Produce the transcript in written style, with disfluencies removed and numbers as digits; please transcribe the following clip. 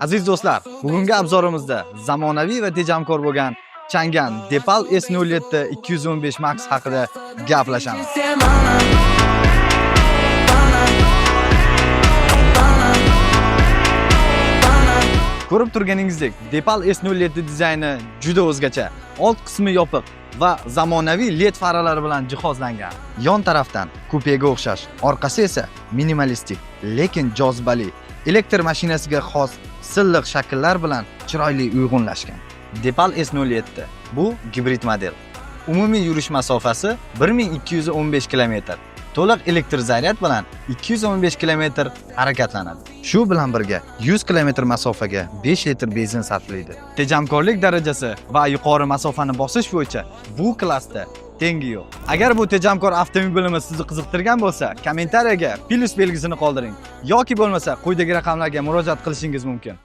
Aziz do'stlar, bugungi obzorimizda zamonaviy va tejamkor bo'lgan Changan Deepal S07 215 Max haqida gaplashamiz. Bana Bana Bana Bana. Ko'rib turganingizdek, Deepal S07 dizayni juda o'zgacha. Old qismi yopiq va zamonaviy LED faralari bilan jihozlangan. Yon tarafdan kupega o'xshash, orqasi esa minimalistik, lekin jozibali elektr mashinasiga xos silliq shakllar bilan chiroyli uyg'unlashgan. Deepal S07 bu gibrid model. Umumiy yurish masofasi 1215 km. To'liq elektr zaryad bilan 215 km harakatlanadi. Shu bilan birga 100 km masofaga 5 litr benzin sarflaydi. Tejamkorlik darajasi va yuqori masofani bosish bo'yicha bu klassda tengi yo'q. Agar bu tejamkor avtomobilimiz sizni qiziqtirgan bo'lsa, kommentariyaga plyus belgisini qoldiring yoki bo'lmasa quyidagi raqamlarga murojaat qilishingiz mumkin.